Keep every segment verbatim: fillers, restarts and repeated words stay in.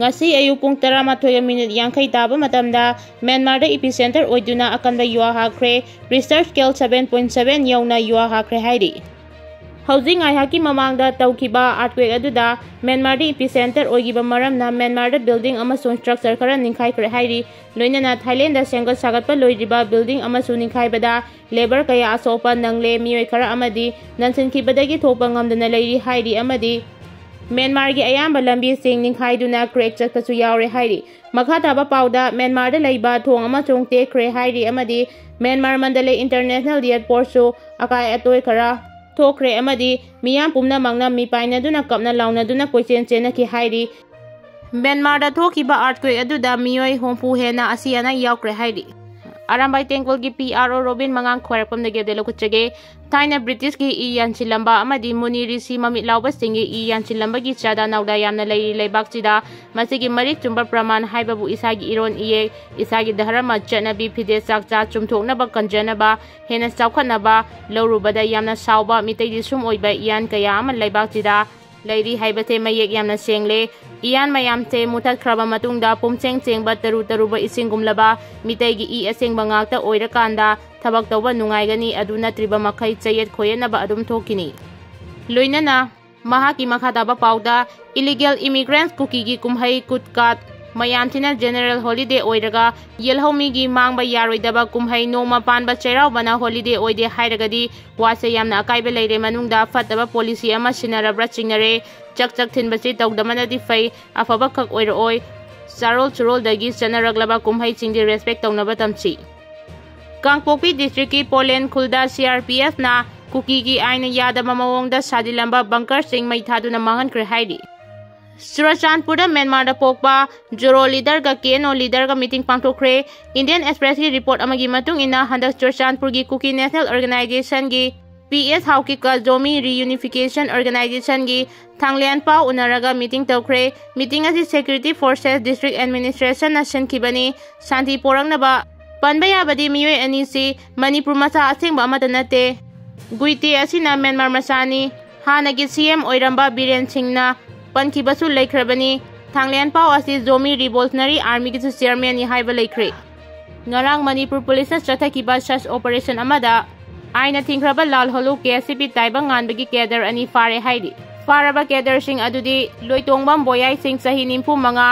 ꯉꯁꯤ ꯑꯌꯨꯛ ꯄꯨꯡ ꯇꯔꯥꯃꯥꯊꯣꯏꯒ ꯃꯤꯅꯤꯠ ꯌꯥꯡꯈꯩ ꯇꯥꯕ ꯃꯇꯝꯗ ꯃ꯭ꯌꯥꯟꯃꯥꯔꯗ ꯏꯄꯤꯁꯦꯟꯇꯔ ꯑꯣꯏꯗꯨꯅ ꯑꯀꯟꯕ ꯌꯨꯍꯥ ꯍꯥꯈ꯭ꯔꯦ꯫ ꯔꯤꯆꯇꯔ ꯁ꯭ꯀꯦꯜ ꯁꯚꯦꯟ ꯄꯣꯏꯟ ꯁꯚꯦꯟ ꯌꯧꯅ ꯌꯨꯍꯥ ꯍꯥꯈ꯭ꯔꯦ ꯍꯥꯏꯔꯤ꯫ ꯍꯧꯖꯤꯛ ꯉꯥꯏꯍꯥꯛꯀꯤ ꯃꯃꯥꯡꯗ ꯇꯧꯈꯤꯕ ꯑꯥꯔꯠꯀ꯭ꯋꯦꯛ ꯑꯗꯨꯗ ꯃ꯭ꯌꯥꯟꯃꯥꯔꯗ ꯏꯄꯤꯁꯦꯟꯇꯔ ꯑꯣꯏꯈꯤꯕ ꯃꯔꯝꯅ ꯃ꯭ꯌꯥꯟꯃꯥꯔꯗ ꯕꯤꯜꯗꯤꯡ ꯑꯃꯁꯨꯡ ꯁ꯭ꯇ꯭ꯔꯛꯆꯔ ꯈꯔ ꯅꯤꯡꯈꯥꯏꯈ꯭ꯔꯦ ꯍꯥꯏꯔꯤ꯫ ꯂꯣꯏꯅꯅ ꯊꯥꯏꯂꯦꯟꯗ ꯁꯦꯝꯒꯠ ꯁꯥꯒꯠꯄ ꯂꯣꯏꯗ꯭ꯔꯤꯕ ꯕꯤꯜꯗꯤꯡ ꯑꯃꯁꯨ ꯅꯤꯡꯈꯥꯏꯕꯗ ꯂꯦꯕꯔ ꯀꯌꯥ ꯑꯁꯣꯛꯄ ꯅꯪꯂꯦ꯫ ꯃꯤꯑꯣꯏ ꯈꯔ ꯑꯃꯗꯤ ꯅꯟꯁꯤꯟꯈꯤꯕꯗꯒꯤ ꯊꯣꯛꯄ ꯉꯝꯗꯅ ꯂꯩꯔꯤ ꯍꯥꯏꯔꯤ ꯑꯃꯗꯤ ꯃ꯭ꯌꯥꯟꯃꯥꯔꯒꯤ ꯑꯌꯥꯝꯕ ꯂꯝꯕꯤꯁꯤꯡ ꯅꯤꯡꯈꯥꯏꯗꯨꯅ ꯀ꯭ꯔꯦꯛ ꯆꯠꯄꯁꯨ ꯌꯥꯎꯔꯦ ꯍꯥꯏꯔꯤ꯫ ꯃꯈꯥ ꯇꯥꯕ ꯄꯥꯎꯗ ꯃ꯭ꯌꯥꯟꯃꯥꯔꯗ ꯂꯩꯕ ꯊꯣꯡ ꯑꯃꯁꯨꯡ ꯇꯦꯛꯈ꯭ꯔꯦ ꯍꯥꯏꯔꯤ ꯑꯃꯗꯤ ꯃ꯭ꯌꯥꯟꯃꯥꯔ ꯃꯟꯗꯂꯦ ꯏꯟꯇꯔꯅꯦꯁꯅꯦꯜ ꯏꯌꯥꯔꯄꯣꯔꯠꯁꯨ ꯑꯀꯥꯏ ꯑꯇꯣꯏ ꯈꯔ ꯊꯣꯛꯈ꯭ꯔꯦ ꯑꯃꯗꯤ ꯃꯤꯌꯥꯝ ꯄꯨꯝꯅꯃꯛꯅ ꯃꯤꯄꯥꯏꯅꯗꯨꯅ ꯀꯞꯅ ꯂꯥꯎꯅꯗꯨꯅ ꯀꯣꯏꯆꯦꯟ ꯆꯦꯟꯅꯈꯤ ꯍꯥꯏꯔꯤ꯫ ꯃ꯭ꯌꯥꯟꯃꯥꯔꯗ ꯊꯣꯛꯈꯤꯕ ꯑꯥꯔꯠꯀ꯭ꯋꯦꯛ ꯑꯗꯨꯗ ꯃꯤꯑꯣꯏ ꯍꯨꯝꯐꯨ ꯍꯦꯟꯅ ꯑꯁꯤ ꯑꯅꯥ ꯌꯥꯎꯈ꯭ꯔꯦ ꯍꯥꯏꯔꯤ꯫ ꯑꯔꯥꯝꯕꯥꯏ ꯇꯦꯡꯒꯣꯜꯒꯤ ꯄꯤ ꯑꯥꯔ ꯑꯣ ꯔꯣꯕꯤꯟ ꯃꯉꯥꯡ ꯈ꯭ꯋꯥꯏꯔꯥꯛꯄꯝꯗꯒꯤ ꯑꯞꯗꯦꯠ ꯂꯧꯈꯠꯆꯒꯦ꯫ ꯊꯥꯏꯅ ꯕ꯭ꯔꯤꯇꯤꯁꯀꯤ ꯏ ꯌꯥꯟꯁꯤꯜꯂꯝꯕ ꯑꯃꯗꯤ ꯃꯨꯅꯤ ꯔꯤꯁꯤ ꯃꯃꯤꯠ ꯂꯥꯎꯕꯁꯤꯡꯒꯤ ꯏ ꯌꯥꯟꯁꯤꯜꯂꯝꯕꯒꯤ ꯆꯥꯗꯥ ꯅꯥꯎꯗꯥ ꯌꯥꯝꯅ ꯂꯩꯔꯤ ꯂꯩꯕꯥꯛꯁꯤꯗ꯫ ꯃꯁꯤꯒꯤ ꯃꯔꯤꯛ ꯆꯨꯝꯕ ꯄ꯭ꯔꯃꯥꯟ ꯍꯥꯏꯕꯕꯨ ꯏꯁꯥꯒꯤ ꯏꯔꯣꯟ ꯏꯌꯦꯛ, ꯏꯁꯥꯒꯤ ꯙꯔꯃ, ꯆꯠꯅꯕꯤ, ꯐꯤꯖꯦꯠ ꯆꯥꯛꯆꯥ ꯆꯨꯝꯊꯣꯛꯅꯕ ꯀꯟꯖꯅꯕ, ꯍꯦꯟꯅ ꯆꯥꯎꯈꯠꯅꯕ ꯂꯧꯔꯨꯕꯗ ꯌꯥꯝꯅ ꯁꯥꯎꯕ, ꯃꯤꯇꯩꯗꯤ ꯁꯨꯝ ꯑꯣꯏꯕ ꯏꯌꯥꯟ ꯀꯌꯥ ꯑꯃ ꯂꯩꯕꯥꯛꯁꯤꯗ ꯂꯩꯔꯤ ꯍꯥꯏꯕꯁꯦ ꯃꯌꯦꯛ ꯌꯥꯝꯅ ꯁꯦꯡꯂꯦ꯫ ꯏꯌꯥꯟ ꯃꯌꯥꯝꯁꯦ ꯃꯨꯊꯠꯈ꯭ꯔꯕ ꯃꯇꯨꯡꯗ ꯄꯨꯝꯁꯦꯡ ꯆꯦꯡꯕ ꯇꯔꯨ ꯇꯔꯨꯕ ꯏꯁꯤꯡꯒꯨꯝꯂꯕ ꯃꯤꯇꯩꯒꯤ ꯏ ꯑꯁꯦꯡꯕ ꯉꯥꯛꯇ ꯑꯣꯏꯔꯀꯥꯟꯗ ꯊꯕꯛ ꯇꯧꯕ ꯅꯨꯡꯉꯥꯏꯒꯅꯤ, ꯑꯗꯨ ꯅꯠꯇ꯭ꯔꯤꯕ ꯃꯈꯩ ꯆꯌꯦꯠ ꯈꯣꯏꯌꯦꯠꯅꯕ ꯑꯗꯨꯝ ꯊꯣꯛꯈꯤꯅꯤ꯫ ꯂꯣꯏꯅꯅ ꯃꯍꯥꯛꯀꯤ ꯃꯈꯥ ꯇꯥꯕ ꯄꯥꯎꯗ, ꯏꯂꯤꯒꯦꯜ ꯏꯃꯤꯒ꯭ꯔꯦꯟꯠꯁ ꯀꯨꯀꯤꯒꯤ ꯀꯨꯝꯍꯩ ꯀꯨꯠ ꯀꯥꯠ ꯃꯌꯥꯝꯁꯤꯅ ꯖꯦꯅꯔꯦꯜ ꯍꯣꯂꯤꯗꯦ ꯑꯣꯏꯔꯒ ꯌꯦꯜꯍꯧꯃꯤꯒꯤ ꯃꯥꯡꯕ ꯌꯥꯔꯣꯏꯗꯕ ꯀꯨꯝꯍꯩ ꯅꯣꯡꯃ ꯄꯥꯟꯕ ꯆꯩꯔꯥꯎꯕꯅ ꯍꯣꯂꯤꯗꯦ ꯑꯣꯏꯗꯦ ꯍꯥꯏꯔꯒꯗꯤ ꯋꯥꯁꯦ ꯌꯥꯝꯅ ꯑꯀꯥꯏꯕ ꯂꯩꯔꯦ꯫ ꯃꯅꯨꯡꯗ ꯐꯠꯇꯕ ꯄꯣꯂꯤꯁꯤ ꯑꯃ ꯁꯤꯟꯅꯔꯕ꯭ꯔꯥ ꯆꯤꯡꯅꯔꯦ꯫ ꯆꯛ ꯆꯛ ꯊꯤꯟꯕꯁꯤ ꯇꯧꯗꯕꯅꯗꯤ ꯐꯩ, ꯑꯐꯕ ꯈꯛ ꯑꯣꯏꯔꯛꯑꯣꯏ꯫ ꯆꯥꯔꯣꯜ ꯆꯨꯔꯣꯜꯗꯒꯤ ꯆꯠꯅꯔꯛꯂꯕ ꯀꯨꯝꯍꯩꯁꯤꯡꯗꯤ ꯔꯦꯁꯄꯦꯛ ꯇꯧꯅꯕ ꯇꯝꯁꯤ꯫ ꯀꯥꯡꯄꯣꯛꯄꯤ ꯗꯤꯁꯇ꯭ꯔꯤꯛꯀꯤ ꯄꯣꯂꯦꯟ ꯈꯨꯜꯗ ꯁꯤ ꯑꯥꯔ ꯄꯤ ꯑꯦꯐꯅ ꯀꯨꯀꯤꯒꯤ ꯑꯥꯏꯟꯅ ꯌꯥꯗꯕ ꯃꯑꯣꯡꯗ ꯁꯥꯖꯤꯜꯂꯝꯕ ꯕꯪꯀꯔꯁꯤꯡ ꯃꯩ ꯊꯥꯗꯨꯅ ꯃꯥꯡꯍꯟꯈ꯭ꯔꯦ ꯍꯥꯏꯔꯤ꯫ ꯆꯨꯔꯆꯥꯟꯄꯨꯔꯗ ꯃ꯭ꯌꯥꯟꯃꯥꯔꯗ ꯄꯣꯛꯄ ꯖꯣꯔꯣ ꯂꯤꯗꯔꯒ ꯀꯦ N O ꯂꯤꯗꯔꯒ meeting ꯄꯥꯡꯊꯣꯛꯈ꯭ꯔꯦ꯫ Indian ꯑꯦꯛꯁꯄ꯭ꯔꯦꯁꯀꯤ report ꯑꯃꯒꯤ ꯃꯇꯨꯡ ꯏꯟꯅ, ꯍꯟꯗꯛ ꯆꯨꯔꯆꯥꯟꯄꯨꯔꯒꯤ ꯀꯨꯀꯤ ꯅꯦꯁꯅꯦꯜ ꯑꯣꯔꯒꯅꯥꯏꯖꯦꯁꯟꯒꯤ ꯄꯤ ꯑꯦꯁ ꯍꯥꯎꯀꯤꯞꯀ ꯖꯣꯃꯤ ꯔꯤꯌꯨꯅꯤꯐꯤꯀꯦꯁꯟ ꯑꯣꯔꯒꯅꯥꯏꯖꯦꯁꯟꯒꯤ ꯊꯥꯡꯂꯦꯟ ꯄꯥꯎ ꯎꯅꯔꯒ ꯃꯤꯇꯤꯡ ꯇꯧꯈ꯭ꯔꯦ꯫ ꯃꯤꯇꯤꯡ ꯑꯁꯤ ꯁꯦꯀ꯭ꯌꯨꯔꯤꯇꯤ ꯐꯣꯔꯁꯦꯁ ꯗꯤꯁꯇ꯭ꯔꯤꯛ ꯑꯦꯗꯃꯤꯅꯤꯁꯇ꯭ꯔꯦꯁꯟꯅ ꯁꯤꯟꯈꯤꯕꯅꯤ꯫ ꯁꯥꯟꯇꯤ ꯄꯣꯔꯛꯅꯕ ꯄꯟꯕ ꯌꯥꯕꯗꯤ ꯃꯤꯑꯣꯏ ꯑꯅꯤꯁꯤ ꯃꯅꯤꯄꯨꯔ ꯃꯆꯥ ꯑꯁꯦꯡꯕ ꯑꯃꯠꯇ ꯅꯠꯇꯦ꯫ ꯒꯨꯏꯇꯦ ꯑꯁꯤꯅ ꯃ꯭ꯌꯥꯟꯃꯥꯔ ꯃꯆꯥꯅꯤ꯫ ꯍꯥꯟꯅꯒꯤ ꯁꯤ ꯑꯦꯝ ꯑꯣꯏꯔꯝꯕ ꯕꯤꯔꯦꯟ ꯁꯤꯡꯅ ꯄꯟꯈꯤꯕꯁꯨ ꯂꯩꯈ꯭ꯔꯕꯅꯤ꯫ ꯊꯥꯡꯂꯦꯟ ꯄꯥꯎ ꯑꯁꯤ ꯖꯣꯃꯤ ꯔꯤꯚꯣꯂꯨꯁꯅꯔꯤ ꯑꯥꯔꯃꯤꯒꯤꯁꯨ ꯆꯤꯌꯔꯃꯦꯟꯅꯤ ꯍꯥꯏꯕ ꯂꯩꯈ꯭ꯔꯦ꯫ ꯉꯔꯥꯡ ꯃꯅꯤꯄꯨꯔ ꯄꯨꯂꯤꯁꯅ ꯆꯠꯊꯈꯤꯕ ꯁꯔꯆ ꯑꯣꯄꯔꯦꯁꯟ ꯑꯃꯗ ꯑꯥꯏꯟꯅ ꯊꯤꯡꯈ꯭ꯔꯕ ꯂꯥꯜ ꯍꯧꯂꯨ ꯀꯦ ꯑꯦꯁ ꯁꯤ ꯄꯤ ꯇꯥꯏꯕꯪ ꯉꯥꯟꯕꯒꯤ ꯀꯦꯗꯔ ꯑꯅꯤ ꯐꯥꯔꯦ ꯍꯥꯏꯔꯤ꯫ ꯐꯥꯔꯕ ꯀꯦꯗꯔꯁꯤꯡ ꯑꯗꯨꯗꯤ ꯂꯣꯏꯇꯣꯡꯕꯝ ꯕꯣꯌꯥꯏ ꯁꯤꯡ, ꯆꯍꯤ ꯅꯤꯐꯨ ꯃꯉꯥ,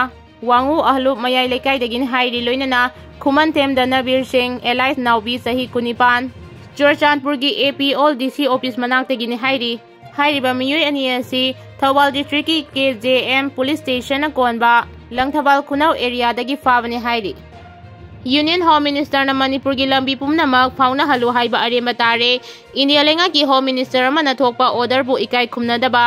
ꯋꯥꯡꯉꯨ ꯑꯍꯂꯨꯞ ꯃꯌꯥꯏ ꯂꯩꯀꯥꯏꯗꯒꯤꯅꯤ ꯍꯥꯏꯔꯤ, ꯂꯣꯏꯅꯅ ꯈꯨꯃꯟꯊꯦꯝ ꯙꯅꯕꯤꯔ ꯁꯤꯡ, ꯑꯦꯂꯥꯏꯁ ꯅꯥꯎꯕꯤ, ꯆꯍꯤ ꯀꯨꯟꯅꯤꯄꯥꯟ, ꯆꯨꯔꯆꯥꯟꯄꯨꯔꯒꯤ ꯑꯦ ꯄꯤ ꯑꯣꯜ ꯗꯤ ꯁꯤ ꯑꯣꯐꯤꯁ ꯃꯅꯥꯛꯇꯒꯤꯅꯤ ꯍꯥꯏꯔꯤ꯫ ꯍꯥꯏꯔꯤꯕ ꯃꯤꯑꯣꯏ ꯑꯅꯤ ꯑꯁꯤ ꯊꯧꯕꯥꯜ ꯗꯤꯁꯇ꯭ꯔꯤꯛꯀꯤ ꯀꯦ ꯖꯦ ꯑꯦꯝ ꯄꯨꯂꯤꯁ ꯁ꯭ꯇꯦꯁꯟꯅ ꯀꯣꯟꯕ ꯂꯪꯊꯕꯥꯜ ꯈꯨꯅꯧ ꯑꯦꯔꯤꯌꯥꯗꯒꯤ ꯐꯥꯕꯅꯤ ꯍꯥꯏꯔꯤ꯫ ꯌꯨꯅꯤꯌꯟ ꯍꯣꯝ ꯃꯤꯅꯤꯁꯇꯔꯅ ꯃꯅꯤꯄꯨꯔꯒꯤ ꯂꯝꯕꯤ ꯄꯨꯝꯅꯃꯛ ꯐꯥꯎꯅꯍꯜꯂꯨ ꯍꯥꯏꯕ ꯑꯔꯦꯝꯕ ꯇꯥꯔꯦ꯫ ꯏꯟꯗꯤꯌꯥ ꯂꯩꯉꯥꯛꯀꯤ ꯍꯣꯝ ꯃꯤꯅꯤꯁꯇꯔ ꯑꯃꯅ ꯊꯣꯛꯄ ꯑꯣꯔꯗꯔꯕꯨ ꯏꯀꯥꯏ ꯈꯨꯝꯅꯗꯕ,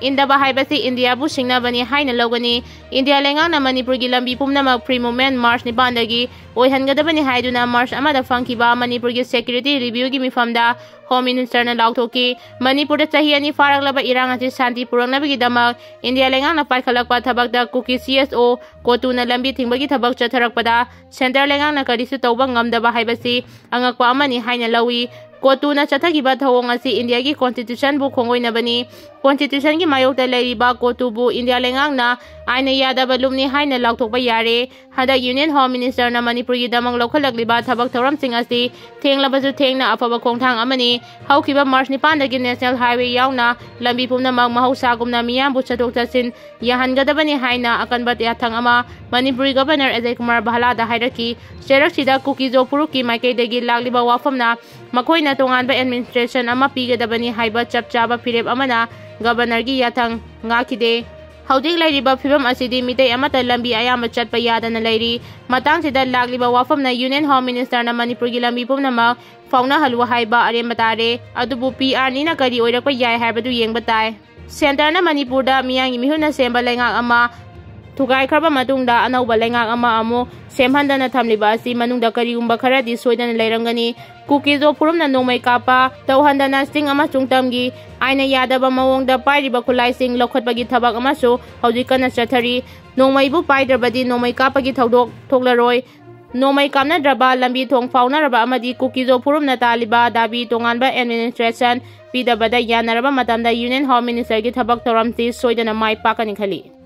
ꯏꯟꯗꯕ ꯍꯥꯏꯕꯁꯤ ꯏꯟꯗꯤꯌꯥꯕꯨ ꯁꯤꯡꯅꯕꯅꯤ ꯍꯥꯏꯅ ꯂꯧꯒꯅꯤ꯫ ꯏꯟꯗꯤꯌꯥ ꯂꯩꯉꯥꯛꯅ ꯃꯅꯤꯄꯨꯔꯒꯤ ꯂꯝꯕꯤ ꯄꯨꯝꯅꯃꯛ ꯐ꯭ꯔꯤ ꯃꯨꯚꯃꯦꯟ ꯃꯥꯔꯆ ꯅꯤꯄꯥꯟꯗꯒꯤ ꯑꯣꯏꯍꯟꯒꯗꯕꯅꯤ ꯍꯥꯏꯗꯨꯅ ꯃꯥꯔꯆ ꯑꯃꯗ ꯐꯪꯈꯤꯕ ꯃꯅꯤꯄꯨꯔꯒꯤ ꯁꯦꯀ꯭ꯌꯨꯔꯤꯇꯤ ꯔꯤꯚ꯭ꯌꯨꯒꯤ ꯃꯤꯐꯝꯗ ꯍꯣꯝ ꯃꯤꯅꯤꯁꯇꯔꯅ ꯂꯥꯎꯊꯣꯛꯈꯤ꯫ ꯃꯅꯤꯄꯨꯔꯗ ꯆꯍꯤ ꯑꯅꯤ ꯐꯥꯔꯛꯂꯕ ꯏꯔꯥꯡ ꯑꯁꯤ ꯁꯥꯟꯇꯤ ꯄꯨꯔꯛꯅꯕꯒꯤꯗꯃꯛ ꯏꯟꯗꯤꯌꯥ ꯂꯩꯉꯥꯛꯅ ꯄꯥꯏꯈꯠꯂꯛꯄ ꯊꯕꯛꯇ ꯀꯨꯀꯤ ꯁꯤ ꯑꯦꯁ ꯑꯣ ꯀꯣꯇꯨꯅ ꯂꯝꯕꯤ ꯊꯤꯡꯕꯒꯤ ꯊꯕꯛ ꯆꯠꯊꯔꯛꯄꯗ ꯁꯦꯟꯇꯔ ꯂꯩꯉꯥꯛꯅ ꯀꯔꯤꯁꯨ ꯇꯧꯕ ꯉꯝꯗꯕ ꯍꯥꯏꯕꯁꯤ ꯑꯉꯛꯄ ꯑꯃꯅꯤ ꯍꯥꯏꯅ ꯂꯧꯏ꯫ ꯀꯣꯇꯨꯅ ꯆꯠꯊꯈꯤꯕ ꯊꯧꯑꯣꯡ ꯑꯁꯤ ꯏꯟꯗꯤꯌꯥꯒꯤ ꯀꯣꯟꯁꯇꯤꯇ꯭ꯌꯨꯁꯟꯕꯨ ꯈꯣꯡꯑꯣꯏꯅꯕꯅꯤ꯫ ꯀꯣꯟꯁꯇꯤꯇ꯭ꯌꯨꯁꯟꯒꯤ ꯃꯥꯌꯣꯛꯇ ꯂꯩꯔꯤꯕ ꯀꯣꯇꯨꯕꯨ ꯏꯟꯗꯤꯌꯥ ꯂꯩꯉꯥꯛꯅ ꯑꯥꯏꯟꯅ ꯌꯥꯗꯕ ꯂꯨꯞꯅꯤ ꯍꯥꯏꯅ ꯂꯥꯎꯊꯣꯛꯄ ꯌꯥꯔꯦ꯫ ꯍꯟꯗꯛ ꯌꯨꯅꯤꯌꯟ ꯍꯣꯝ ꯃꯤꯅꯤꯁꯇꯔꯅ ꯃꯅꯤꯄꯨꯔꯒꯤꯗꯃꯛ ꯂꯧꯈꯠꯂꯛꯂꯤꯕ ꯊꯕꯛ ꯊꯧꯔꯝꯁꯤꯡ ꯑꯁꯤ ꯊꯦꯡꯂꯕꯁꯨ ꯊꯦꯡꯅ ꯑꯐꯕ ꯈꯣꯡꯊꯥꯡ ꯑꯃꯅꯤ꯫ ꯍꯧꯈꯤꯕ ꯃꯥꯔꯆ ꯅꯤꯄꯥꯟꯗꯒꯤ ꯅꯦꯁꯅꯦꯜ ꯍꯥꯏꯋꯦ ꯌꯥꯎꯅ ꯂꯝꯕꯤ ꯄꯨꯝꯅꯃꯛ ꯃꯍꯧꯁꯥꯒꯨꯝꯅ ꯃꯤꯌꯥꯝꯕꯨ ꯆꯠꯊꯣꯛ ꯆꯠꯁꯤꯟ ꯌꯥꯍꯟꯒꯗꯕꯅꯤ ꯍꯥꯏꯅ ꯑꯀꯟꯕ ꯌꯥꯊꯪ ꯑꯃ ꯃꯅꯤꯄꯨꯔꯤ ꯒꯕꯔꯅꯔ ꯑꯖꯌ ꯀꯨꯃꯥꯔ ꯚꯜꯂꯥꯗ ꯍꯥꯏꯔꯛꯈꯤ꯫ ꯆꯦꯔꯛꯁꯤꯗ ꯀꯨꯀꯤꯖꯣ ꯐꯨꯔꯨꯞꯀꯤ ꯃꯥꯏꯀꯩꯗꯒꯤ ꯂꯥꯛꯂꯤꯕ ꯋꯥꯐꯝꯅ ꯃꯈꯣꯏꯅ ꯇꯣꯉꯥꯟꯕ ꯑꯦꯗꯃꯤꯅꯤꯁꯇ꯭ꯔꯦꯁꯟ ꯑꯃ ꯄꯤꯒꯗꯕꯅꯤ ꯍꯥꯏꯕ ꯆꯞ ꯆꯥꯕ ꯐꯤꯔꯦꯞ ꯑꯃꯅ ꯒꯕꯔꯅꯔꯒꯤ ꯌꯥꯊꯪ ꯉꯥꯛꯈꯤꯗꯦ꯫ ꯍꯧꯖꯤꯛ ꯂꯩꯔꯤꯕ ꯐꯤꯕꯝ ꯑꯁꯤꯗꯤ ꯃꯤꯇꯩ ꯑꯃꯠꯇ ꯂꯝꯕꯤ ꯑꯌꯥꯝꯕ ꯆꯠꯄ ꯌꯥꯗꯅ ꯂꯩꯔꯤ꯫ ꯃꯇꯥꯡꯁꯤꯗ ꯂꯥꯛꯂꯤꯕ ꯋꯥꯐꯝꯅ ꯌꯨꯅꯤꯌꯟ ꯍꯣꯝ ꯃꯤꯅꯤꯁꯇꯔꯅ ꯃꯅꯤꯄꯨꯔꯒꯤ ꯂꯝꯕꯤ ꯄꯨꯝꯅꯃꯛ ꯐꯥꯎꯅꯍꯜꯂꯨ ꯍꯥꯏꯕ ꯑꯔꯦꯝꯕ ꯇꯥꯔꯦ꯫ ꯑꯗꯨꯕꯨ ꯄꯤ ꯑꯥꯔ ꯅꯤꯅ ꯀꯔꯤ ꯑꯣꯏꯔꯛꯄ ꯌꯥꯏ ꯍꯥꯏꯕꯗꯨ ꯌꯦꯡꯕ ꯇꯥꯏ꯫ ꯁꯦꯟꯇꯔꯅ ꯃꯅꯤꯄꯨꯔꯗ ꯃꯤꯌꯥꯝꯒꯤ ꯃꯤꯍꯨꯠꯅ ꯁꯦꯝꯕ ꯂꯩꯉꯥꯛ ꯑꯃ ꯊꯨꯒꯥꯏꯈ꯭ꯔꯕ ꯃꯇꯨꯡꯗ ꯑꯅꯧꯕ ꯂꯩꯉꯥꯛ ꯑꯃ ꯑꯃꯨꯛ ꯁꯦꯝꯍꯟꯗꯅ ꯊꯝꯂꯤꯕ ꯑꯁꯤ ꯃꯅꯨꯡꯗ ꯀꯔꯤꯒꯨꯝꯕ ꯈꯔꯗꯤ ꯁꯣꯏꯗꯅ ꯂꯩꯔꯝꯒꯅꯤ꯫ ꯀꯨꯀꯤꯖꯣ ꯐꯨꯔꯨꯞꯅ ꯅꯣꯡꯃꯩ ꯀꯥꯞꯄ ꯇꯧꯍꯟꯗꯅ ꯆꯤꯡ ꯑꯃꯁꯨꯡ ꯇꯝꯒꯤ ꯑꯥꯏꯟꯅ ꯌꯥꯗꯕ ꯃꯑꯣꯡꯗ ꯄꯥꯏꯔꯤꯕ ꯈꯨꯠꯂꯥꯏꯁꯤꯡ ꯂꯧꯈꯠꯄꯒꯤ ꯊꯕꯛ ꯑꯃꯁꯨ ꯍꯧꯖꯤꯛ ꯀꯟꯅ ꯆꯠꯊꯔꯤ꯫ ꯅꯣꯡꯃꯩꯕꯨ ꯄꯥꯏꯗ꯭ꯔꯕꯗꯤ ꯅꯣꯡꯃꯩ ꯀꯥꯞꯄꯒꯤ ꯊꯧꯗꯣꯛ ꯊꯣꯛꯂꯔꯣꯏ꯫ ꯅꯣꯡꯃꯩ ꯀꯥꯞꯅꯗ꯭ꯔꯕ, ꯂꯝꯕꯤ ꯊꯣꯡ ꯐꯥꯎꯅꯔꯕ ꯑꯃꯗꯤ ꯀꯨꯀꯤꯖꯣ ꯐꯨꯔꯨꯞꯅ ꯇꯥꯜꯂꯤꯕ ꯗꯥꯕꯤ ꯇꯣꯉꯥꯟꯕ ꯑꯦꯗꯃꯤꯅꯤꯁꯇ꯭ꯔꯦꯁꯟ ꯄꯤꯗꯕꯗ ꯌꯥꯅꯔꯕ ꯃꯇꯝꯗ ꯌꯨꯅꯤꯌꯟ ꯍꯣꯝ ꯃꯤꯅꯤꯁꯇꯔꯒꯤ ꯊꯕꯛ ꯊꯧꯔꯝꯁꯤ ꯁꯣꯏꯗꯅ ꯃꯥꯏ ꯄꯥꯛꯀꯅꯤ ꯈꯜꯂꯤ꯫